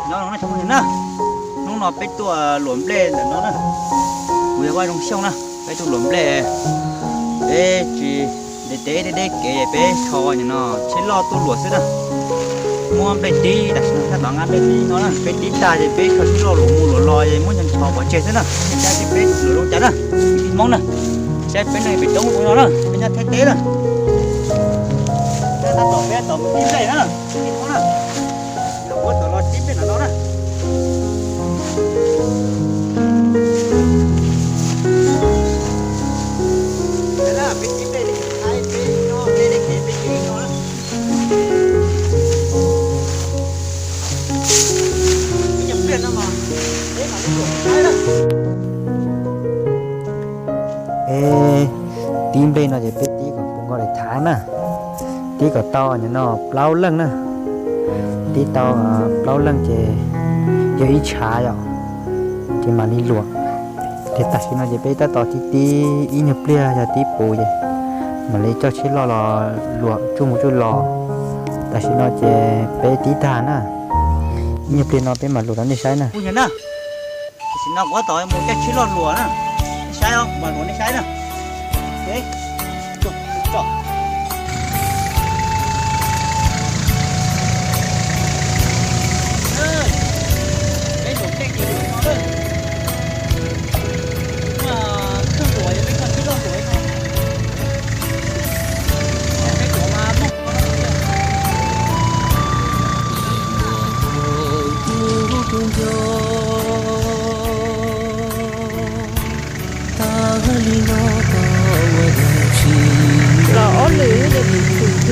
No na, hnub no peb tuaj luam nplej ntawm no na. Kuv yog Vaj Zoo Xyooj na, peb tuaj luam nplej. Peb tsis, ntev ntev deb deb kev peb rho nim no tsheb loj tuaj luam xwb na. Muab nplej tib, tam sim no tab tom nqa nplej tib no na, peb tib tag ces peb rho tsheb loj luam mus luam los es muab ncho ncho pov tseg xwb na. Saib peb luam zoo cas na, tij Hmoob na. Saib peb neeg pem roob no na, peb nyob Thaib teb na. Tab tom peb tom mus tib nplej na, tij Hmoob na. Los muab tom los tib nplej no na. Peb tib nplej no ces peb tib kom puas nkaus daim thav na. Tib kom tau nim no plaub leej na. Tib tau plaub leej ces yog ib tshav yom, ces mam li luam. Ces tam sim no ces peb tab tom tib tib ib nyuag pliag yog tib puv ces mam li coj tsheb loj los luam tsuj mus tsuj los. Tam sim no ces peb tib tag na, ib nyuag pliag no peb mam luam rau nej saib na. Tam sim no kuv tab tom mus coj tsheb loj luam na, nej saib os, kuv mam luam nej saib na. Los ob lwm yog tus tsum tiag.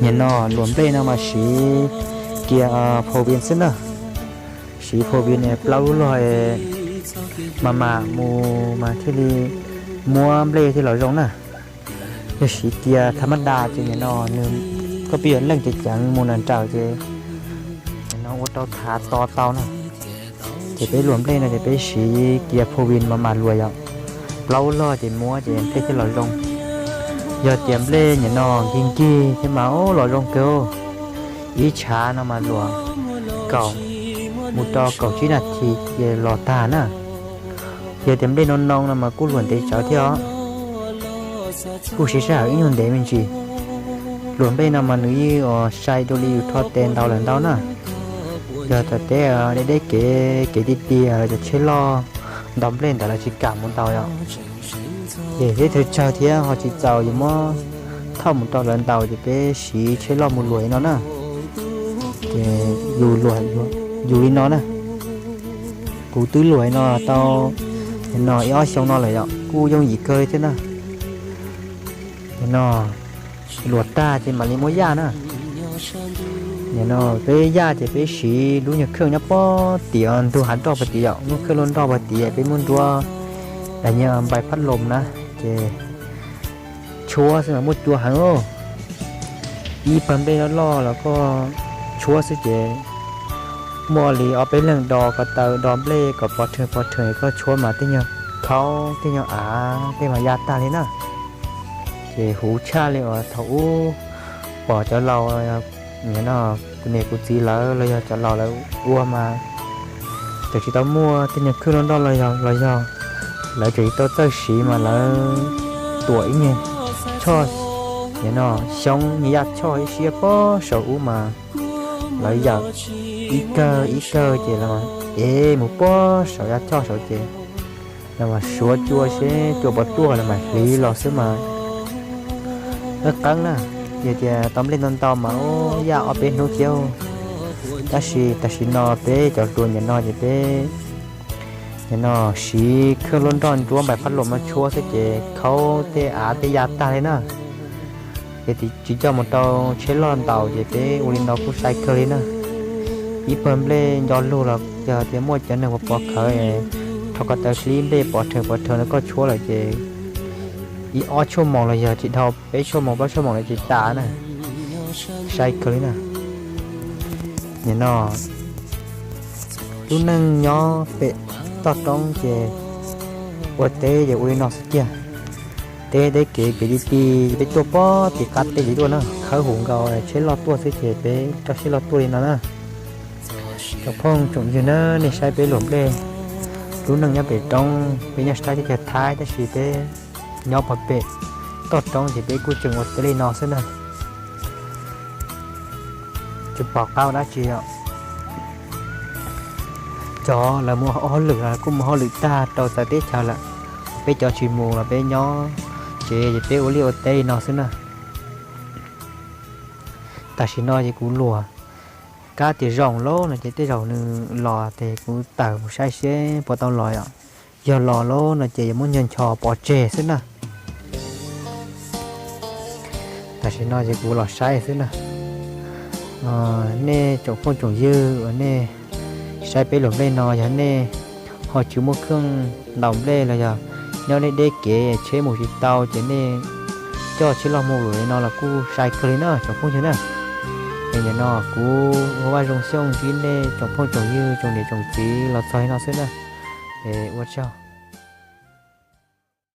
Nim no luam nplej no mas siv kiag four wheel xwb na. Siv four wheel plaub lub log mas mam mus mas thiaj li muab nplej thiaj los zoo na. Yog siv kiag tha mab da ces nim no nws koj pib yuav leej ceev ceev mus nram nraws ces nim no ua rau thav to tau na. Ces peb luam nplej no ces peb siv kiag four wheel mas mam luam yom. Plaub log ces muab ces nplej thiaj los zoo. Yog tias nplej nim no nkig nkig thiab mas los zoo kawg. Ib tshav no mas luam kaum mus rau kaum tsib nas this ces los tag na. Yog tias nplej no no no mas kuj luam ntev tsawv thiab os. Kuj siv sij hawm ib nyuag ntev me ntsis. Luam nplej no mas nws yeej sai dua li yus rho tes ntaus lawm ntau na. Yog tias teb deb deb kev, kev ti ti lawv cov tsheb loj ntaus nplej ntawd lawv tsis kam mus ntaus yom. Ces teb chaws tsawg thiab ho tsis txaus yus muab thauj mus rau lawv ntaus ces peb siv tsheb loj mus luam li no na. Ces yus luam, yus li no na. Kuv twb luam li no tau no ib ob xyoo no lawm yom, kuj yooj yim kawg li thiab na. No luam tag ces mam li muab yaj na. Nim no peb yaj ces peb siv lub nyuag kheej nyob pob tim ntug hav nroj puag tim yom, lub kheej loj nroj puag tim peb muab nruab daim nyuag npai phab loos na, ces tshuab xwb mas muaj cua heev. Ib pawg nplej loj loj los koj tshuab xwb ces muaj li ob peb leeg do ko taw do nplej kom pov rhees pov rhees koj tshuab mas tej nyuag khaub tej nyuag av tej mas ya tag li na. Ces huv tshaj li uas thaum ub pom cov laus, no, kuv niam kuv txiv lawv los yog cov laus lawv ua mas tseem tsis tau muaj tej nyuag khwj loj nroj los yog, los yog lawv tseem tsis tau txawj siv mas lawv tuam ib nyuag choj, no, xyoob nyuag yaj choj ib siab pob saum ub mas lawv yawm ib kawg ib kawg ces lawv ev mus pob saum yaj choj saud ces lawv mas suav cua seb cua puas tuaj lawv mam hliv los xwb mas qeeb qeeb na. Yog tias tau nplej ntau ntau mas ua yaj ob peb hnub thiab. Tab sis tam sim no peb cov hluas nim no ces peb nim no siv khwj loj nroj nruab npaim phab lom no tshuab xwb ces khaub tej av tej ya tag li na. Ces tsis coj mus rau tsheb loj ntaus ces peb ua li no kuj sai kawg li na. Ib pawg nplej nco lug los yog tias muaj cov neeg pov khawv, rho ko taw hlib nplej pov rhees pov rhees no koj tshuab lawm ces ib ob tshuaj moos los yog tsis dhau peb tshuaj moos plaub tshuaj moos lawm ces tas na. Sai kawg li na. Nim no lub neej nyob pem toj roob ces ua teb ces ua li no xwb tiag. Teb deb kev kev ti ti, peb tuaj pob tim qab teb li tuaj na, khawb huv nkaus tsheb loj tuaj xwb ces peb rau siab loj tuaj li no na. Tsoom phooj tsoom ywg na, nej saib peb luam nplej, lub neej nyob pem roob, peb nyob sab teb chaws Thaib tab sis peb nyob pem toj roob ces peb kuj tseem ua teb li no xwb na. Tsis pom qab ua dab tsi os. Cov lawv mus ua hauj lwm los kuj mus hauj lwm tag rau txawv teb chaws lawm. Peb cov tsis mus los peb nyob tsev ces peb ua liaj ua teb li no xwb na. Tam sim no ces kuv luam kab tias zoo lawm no ces tej zaum nws los ces kuv tawm mus saib seb puas tau los os. Yog los lawm no ces yuav muab ncho ncho pov tseg xwb na. Tam sim no ces kuv los saib xwb na. Nej tsoom phooj tsoom ywg uas nej saib peb luam nplej no, yog nej ho tsis muaj kheej ntaus nplej los yog nyob nej deb kev tsheb mus tsis tau ces nej coj tsheb loj mus li no los kuj sai kawg li na tsoom phooj ywg na. Es nim no kuv ua Vaj Zoo Xyooj ntsib nej tsoom phooj tsoom ywg tsoom niam tsoom txiv los txog li no xwb na. Es ua tsaug.